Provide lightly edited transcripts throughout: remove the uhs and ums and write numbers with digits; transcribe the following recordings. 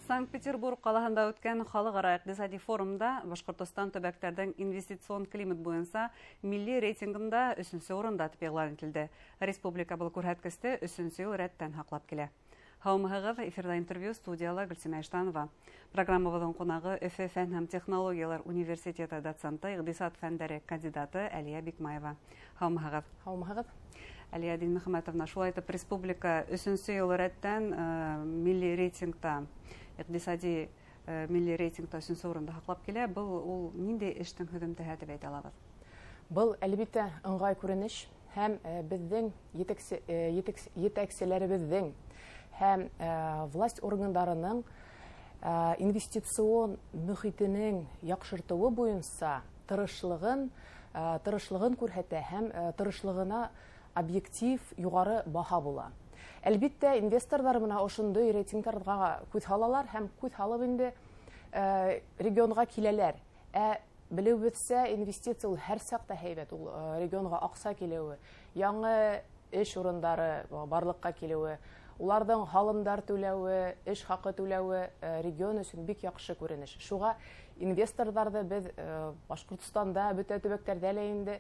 Санкт-Петербург ҡалаһында үткән халыҡ-ара иҡтисади форумда Башҡортостан төбәктәрҙең инвестицион климат буйынса милли рейтингында өсөнсө урында тип иғлан ителде. Республика был күрһәткесте өсөнсө йыл рәттән һаҡлап килә. Һаумыһығыҙ, эфирҙа интервью, студияла Гөлсимә Иштанова. Программабыҙҙың ҡунағы Өфө фән һәм технологиялар университеты доценты, иҡтисад фәндәре кандидаты Әлиә Бикмаева. Һаумыһығыҙ. Һаумыһығыҙ. Әлиә Динмөхәмәтовна, шулай итеп республика өсөнсө йыл рәттән милли рейтингта, иҡтисади милли рейтингта өсөнсө урынды һаҡлап килә. Был ул ниндәй эштең һөҙөмтәһе тип әйтә алабыҙ? Был, әлбиттә, ыңғай күренеш һәм беҙҙең етәкселәребеҙҙең һәм власть органдарының инвестицион мөхитенең яҡшыртыуы буйынса тырышлығын күрһәтә һәм тырышлығына объектив юғары баһа була. Әлбиттә, инвесторҙар бына ошондай рейтингтарға күҙ һалалар һәм күҙ һалып инде регионға киләләр. Ә белеүебеҙсә, инвестиция ул һәр саҡта һәйбәт, ул регионға аҡса килеүе, яңы эш урындары барлыҡҡа килеүе, уларҙың һалымдар түләүе, эш хаҡы түләүе регион өсөн бик яҡшы күренеш. Шуға инвесторҙарҙы беҙ Башҡортостанда, бөтә төбәктәрҙә лә инде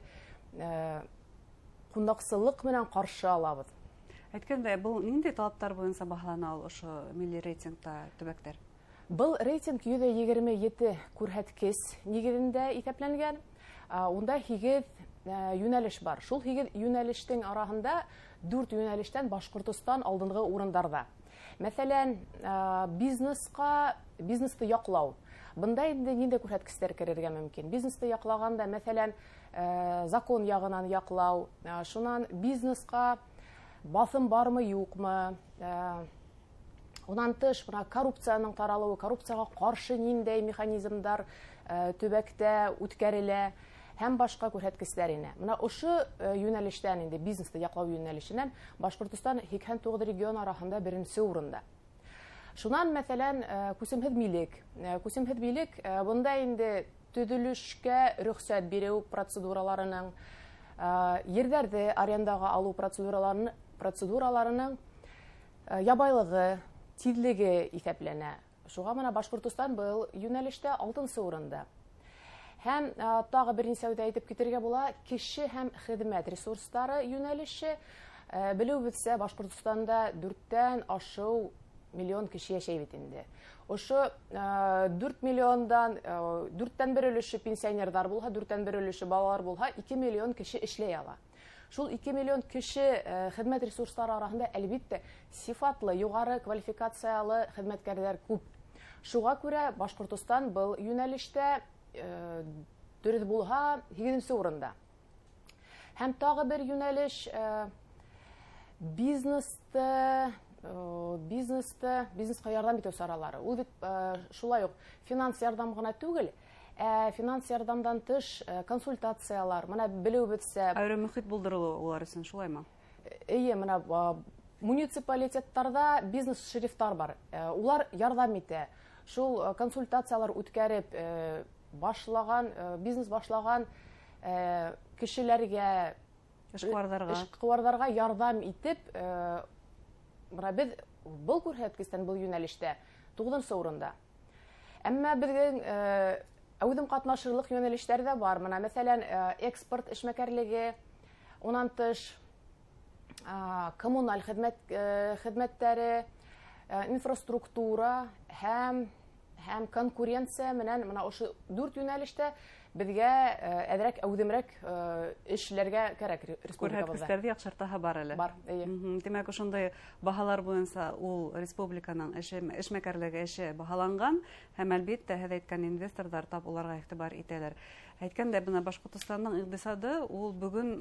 ҡунаҡсылыҡ менән ҡаршы алабыҙ. Әйткәндәй, был ниндәй талаптар буйынса баһалана ул ошо милли рейтингта төбәктәр? Был рейтинг 127 күрһәткес нигеҙендә иҫәпләнгән. Унда 8 йүнәлеш бар. Шул 8 йүнәлештең араһында 4 йүнәлештән Башҡортостан алдынғы урындарҙа. Мәҫәлән, бизнесты яҡлау. Бында инде ниндәй күрһәткестәр керергә мөмкин? Бизнесты яҡлағанда, мәҫәлән, закон яғынан яҡлау, шунан бизнесҡа баҫым бармы, юҡмы? Унан тыш, бына коррупцияның таралыуы, коррупцияға ҡаршы ниндәй механизмдар төбәктә үткәрелә һәм башҡа күрһәткестәр ине. Бына ошо йүнәлештән инде бизнесты яҡлау йүнәлешенән Башҡортостан һикһән туғыҙ регион араһында беренсе урында. Шунан, мәҫәлән, күсемһеҙ милек. Күсемһеҙ милек, бында инде төҙөлөшкә рөхсәт биреү процедураларының, ерҙәрҙе арендаға алыу процедураларының ябайлығы, тиҙлеге иҫәпләнә. Шуға бына Башҡортостан был йүнәлештә алтынсы урында. Һәм тағы бер нисәүҙе әйтеп китергә була, кеше һәм хеҙмәт ресурстары йүнәлеше. Белеүебеҙсә, Башҡортостанда дүрттән ашыу миллион кеше йәшәй бит инде. Ошо дүрт миллиондан, дүрттән бер өлөшө пенсионерҙар булһа, дүрттән бер өлөшө балалар булһа, ике миллион кеше эшләй ала. Шул ике миллион кеше хеҙмәт ресурстары араһында, әлбиттә, сифатлы, юғары квалификациялы хеҙмәткәрҙәр күп. Шуға күрә Башҡортостан был йүнәлештә, дөрөҫ булһа, һигеҙенсе урында. Һәм тағы бер йүнәлеш, бизнесҡа ярҙам итеү саралары. Ул бит шулай уҡ финанс ярҙам ғына түгел, ә финанс ярҙамдан тыш, консультациялар, бына белеүебеҙсә, Айырым мөхит булдырылыуы улар өсөн, шулаймы? Эйе, бына, муниципалитеттарҙа бизнес шерифтар бар. Улар ярҙам итә. Шул консультациялар үткәреп, бизнес башлаған кешеләргә, Эшҡыуарҙарға. эшҡыуарҙарға ярҙам итеп, бына беҙ был күрһәткестән, был йүнәлештә туғыҙынсы урында. Әммә беҙҙең әүҙем ҡатнашырлыҡ йүнәлештәр ҙә бар. Бына, мәҫәлән, экспорт эшмәкәрлеге, унан тыш, коммуналь хеҙмәттәре, инфраструктура һәм конкуренция менән бына ошо дүрт йүнәлештә беҙгә әҙерәк әүҙемерәк эшләргә кәрәк республикабыҙҙа. Күрһәткестәрҙе яҡшыртаһы бар әле. Бар, эйе. Тимәк, ошондай баһалар буйынса ул республиканың эшмәкәрлеге эше баһаланған һәм, әлбиттә, һеҙ әйткән инвесторҙар тап уларға иғтибар итәләр. Әйткәндәй, бына Башҡортостандың иҡтисады ул бөгөн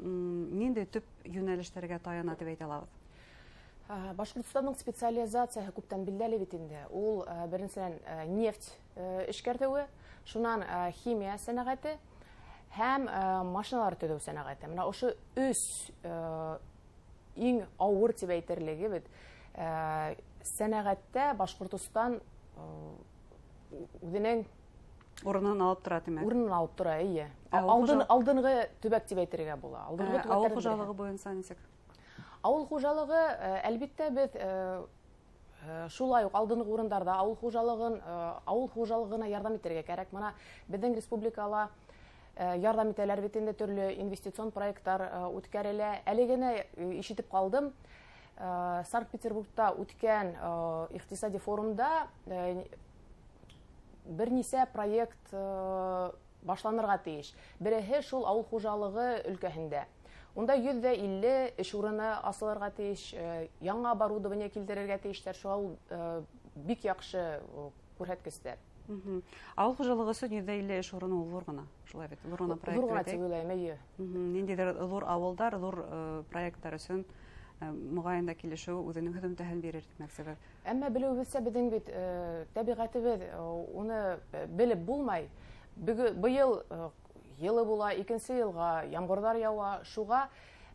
ниндәй төп йүнәлештәргә таяна тип әйтә алабыҙ? Башҡортостандың специализацияһы күптән билдәле бит инде. Ул, беренсенән, нефть эшкәртеүе, шунан, химия сәнәғәте һәм машиналар төҙөү сәнәғәте. Бына ошо өс иң ауыр тип әйтерлеге бит, сәнәғәттә Башҡортостан үҙенең урынын алып тора, тимәк. Урынын алып тора, эйе. Ә Алдынғы төбәк тип әйтергә була. Алдынғы төбәктәрҙең Ауыл береһе. хужалығы буйынса нисек? Ауыл хужалығы, әлбиттә, беҙ Шулай уҡ алдынғы урындарҙа ауыл хужалығына ярҙам итергә кәрәк. Мына беҙҙең республикала ярҙам итәләр бит инде, төрлө инвестицион проекттар үткәрелә. Әле генә ишетеп ҡалдым, Санкт-Петербургта үткән иҡтисади форумда бер нисә проект башланырға тейеш. Береһе шул ауыл хужалығы өлкәһендә. Унда 150 эш урыны асылырға тейеш, яңы оборудование килтерергә тейештәр. Шул бик яҡшы күрһәткестәр. Ауыл хужалығы өсөн 150 эш урыны ул ҙур ғына, шулай бит, ҙур ғына проект. Ҙур ғына тип уйлайым, эйе. Ниндәйҙер ҙур ауылдар, ҙур проекттар өсөн моғайын да килешеү үҙенең һөҙөмтәһен бирер тимәксебеҙ. Әммә белеүебеҙсә, беҙҙең бит тәбиғәтебеҙ, уны белеп булмай. Быйыл йылы була, икенсе йылға ямғырҙар яуа, шуға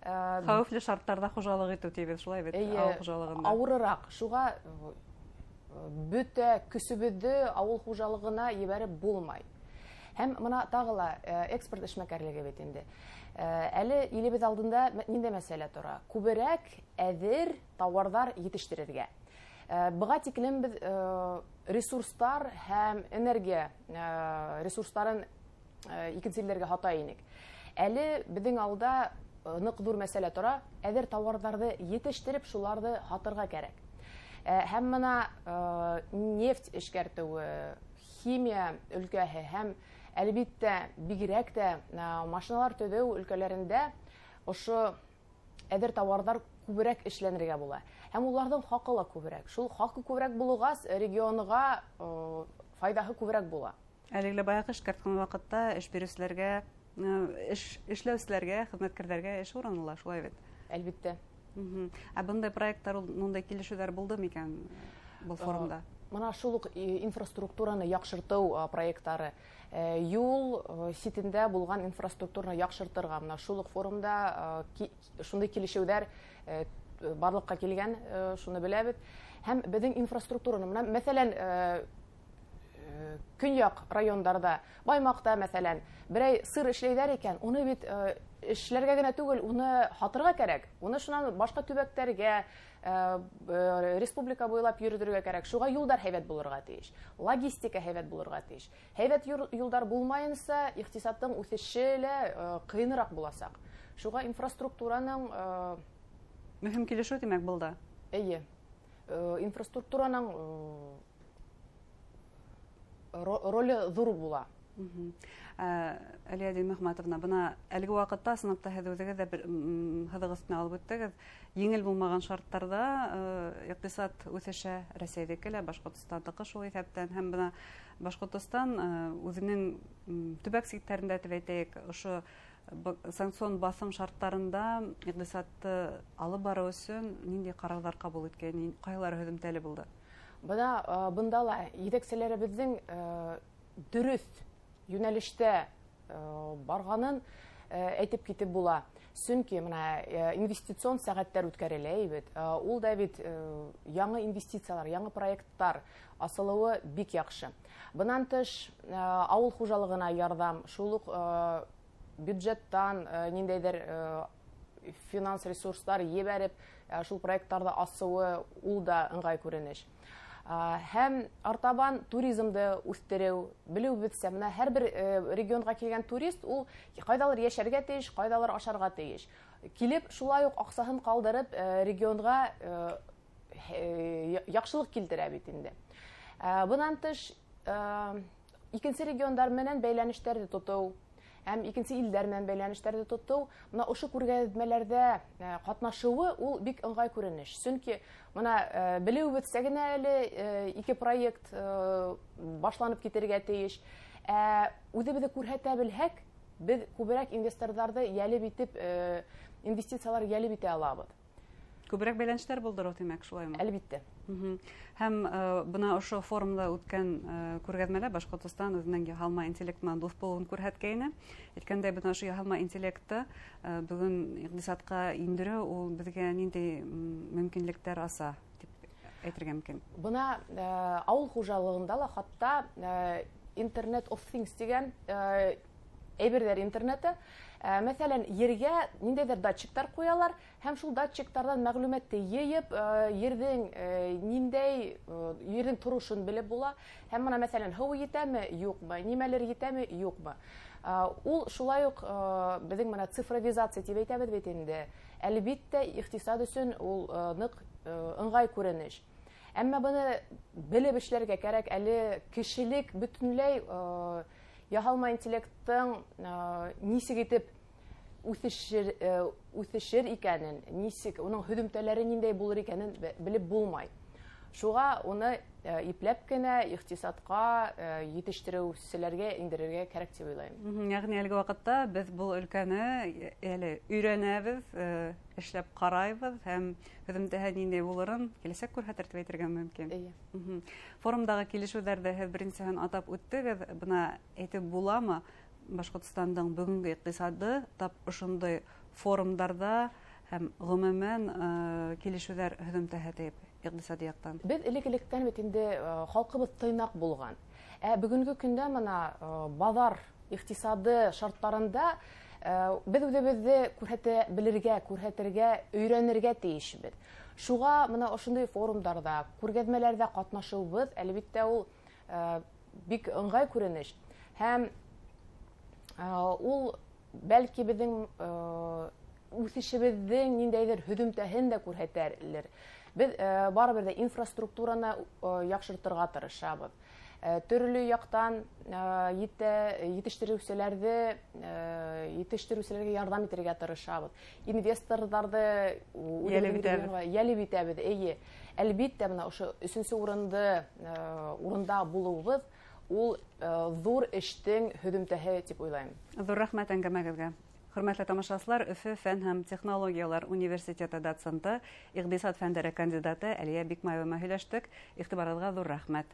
хәүефле шарттарҙа хужалыҡ итеү тибеҙ, шулай бит, эйе, ауыл хужалығында. Ауырыраҡ, шуға бөтә көсөбөҙҙө ауыл хужалығына ебәреп булмай. Һәм мына тағы ла экспорт эшмәкәрлеге бит инде. Әле илебеҙ алдында ниндәй мәсьәлә тора? Күберәк әҙер тауарҙар етештерергә. Быға тиклем беҙ ресурстар һәм энергия ресурстарын икенсе илдәргә һата инек. Әле беҙҙең алда ныҡ ҙур мәсьәлә тора, әҙер тауарҙарҙы етештереп, шуларҙы һатырға кәрәк. Һәм мына нефть эшкәртеүе, химия өлкәһе һәм әлбиттә бигерәк тә машиналар төҙөү өлкәләрендә ошо әҙер тауарҙар күберәк эшләнергә була. Һәм уларҙың хаҡы ла күберәк. Шул хаҡы күберәк булғас, регионға файҙаһы күберәк була. Әлеге лә баяғы эшкәрткән ваҡытта эш биреүселәргә, эшләүселәргә, хеҙмәткәрҙәргә эш урыны ла, шулай бит? Әлбиттә. Ә бындай проекттар, ундай килешеүҙәр булды микән был форумда? Мына шул уҡ инфраструктураны яҡшыртыу проекттары, юл ситендә булған инфраструктураны яҡшыртырға, мына шул уҡ форумда шундай килешеүҙәр барлыҡҡа килгән, шуны беләбеҙ. Һәм беҙҙең инфраструктураны, мына, мәҫәлән, көньяҡ райондарҙа, Баймаҡта, мәҫәлән, берәй сыр эшләйҙәр икән, уны бит эшләргә генә түгел, уны һатырға кәрәк. Уны шунан башҡа төбәктәргә, республика буйлап йөрөтөргә кәрәк. Шуға юлдар һәйбәт булырға тейеш, логистика һәйбәт булырға тейеш. Һәйбәт юлдар булмайынса, иҡтисадтың үҫеше лә ҡыйыныраҡ буласаҡ. Шуға инфраструктураның мөһим килешеү тимәк был да. Эйе. Инфраструктураның роле ҙур була. Әлиә Динмөхәмәтовна, бына әлеге ваҡытта ысынлап та һеҙ үҙегеҙ ҙә бер һыҙыҡ өҫтөнә алып үттегеҙ. Еңел булмаған шарттарҙа иҡтисад үҫешә, Рәсәйҙеке лә, Башҡортостандыҡы шул иҫәптән. Һәм бына Башҡортостан үҙенең төбәк сиктәрендә тип әйтәйек, ошо санкцион баҫым шарттарында иҡтисадты алып барыу өсөн ниндәй ҡарарҙар ҡабул иткән, ҡайһылары һөҙөмтәле булды? Бына бында ла етәкселәребеҙҙең дөрөҫ йүнәлештә барғанын әйтеп китеп була. Сөнки мына инвестицион сәғәттәр үткәрелә бит. Ул да бит яңы инвестициялар, яңы проекттар асылыуы бик яҡшы. Бынан тыш ауыл хужалығына ярҙам, шул уҡ бюджеттан ниндәйҙер финанс ресурстар ебәреп, шул проекттарҙы асыуы ул да ыңғай күренеш. Һәм артабан туризмды үҫтереү, белеүебеҙсә, мына һәр бер регионға килгән турист ул ҡайҙалыр йәшәргә тейеш, ҡайҙалыр ашарға тейеш. Килеп шулай уҡ аҡсаһын ҡалдырып регионға яҡшылыҡ килтерә бит инде. Бынан тыш икенсе региондар менән бәйләнештәрҙе тотоу, һәм икенсе илдәр менән бәйләнештәрҙе тотоу, мына ошо күргәҙмәләрҙә ҡатнашыуы ул бик ыңғай күренеш. Сөнки мына белеүебеҙсә генә әле ике проект башланып китергә тейеш. Үҙебеҙҙе күрһәтә белһәк, беҙ күберәк инвесторҙарҙы йәлеп итеп, инвестициялар йәлеп итә алабыҙ. Күберәк бәйләнештәр булдырыу, тимәк, шулаймы? Әлбиттә. Һәм бына ошо форумда үткән күргәҙмәлә Башҡортостан үҙенең яһалма интеллект менән дуҫ булыуын күрһәткәйне. Әйткәндәй, бына ошо яһалма интеллектты бөгөн иҡтисадҡа индереү ул беҙгә ниндәй мөмкинлектәр аса тип әйтергә мөмкин? Бына ауыл хужалығында ла хатта Internet of Things тигән Әйберҙәр интернеты. Мәҫәлән, ергә ниндәйҙер датчиктар ҡуялар һәм шул датчиктарҙан мәғлүмәтте йыйып, ерҙең ниндәй ерҙең торошон белеп була. Һәм бына, мәҫәлән, һыу етәме, юҡмы, нимәлер етәме, юҡмы. Ул шулай уҡ беҙҙең бына цифровизация тип әйтәбеҙ бит инде. Әлбиттә, иҡтисад өсөн ул ныҡ ыңғай күренеш. Әммә быны белеп эшләргә кәрәк, әле кешелек бөтөнләй яһалма интеллекттың нисек итеп үҫешер икәнен, нисек уның һөҙөмтәләре ниндәй булыр икәнен белеп булмай. Шуға уны ипләп кенә иҡтисадҡа, етештереүселәргә индерергә кәрәк тип уйлайым. Йәғни әлеге ваҡытта беҙ был өлкәне әле өйрәнәбеҙ, эшләп ҡарайбыҙ һәм һөҙөмтәһе ниндәй булырын киләсәк күрһәтер тип әйтергә мөмкин. Эйе. Форумдағы килешеүҙәрҙе һеҙ беренсеһен атап үттегеҙ. Бына әйтеп буламы, Башҡортостандың бөгөнгө иҡтисады тап ошондай форумдарҙа һәм ғөмүмән килешеүҙәр һөҙөмтәһе тип иҡтисади яҡтан? Беҙ элек-электән бит инде халҡыбыҙ тыйнаҡ булған. Ә бөгөнгө көндә бына баҙар иҡтисады шарттарында беҙ үҙебеҙҙе күрһәтә белергә, күрһәтергә, өйрәнергә тейешбеҙ. Шуға бына ошондай форумдарҙа, күргәҙмәләрҙә ҡатнашыуыбыҙ, әлбиттә, ул бик ыңғай күренеш. Һәм ул бәлки беҙҙең үҫешебеҙҙең ниндәйҙер һөҙөмтәһен дә күрһәтәлер. Беҙ барыбер ҙә инфраструктураны яҡшыртырға тырышабыҙ. Төрлө яҡтан етештереүселәргә ярҙам итергә тырышабыҙ. Инвесторҙарҙы Йәлеп итәбеҙ. йәлеп итәбеҙ, эйе. Әлбиттә, бына ошо өсөнсө урында булыуыбыҙ ул ҙур эштең һөҙөмтәһе тип уйлайым. Ҙур рәхмәт әңгәмәгеҙгә. Хөрмәтле тамашасылар, Өфө фән һәм технологиялар университеты доценты, иҡтисад фәндәре кандидаты Әлиә Бикмаева менән һөйләштек. Иғтибарығыҙға ҙур рәхмәт.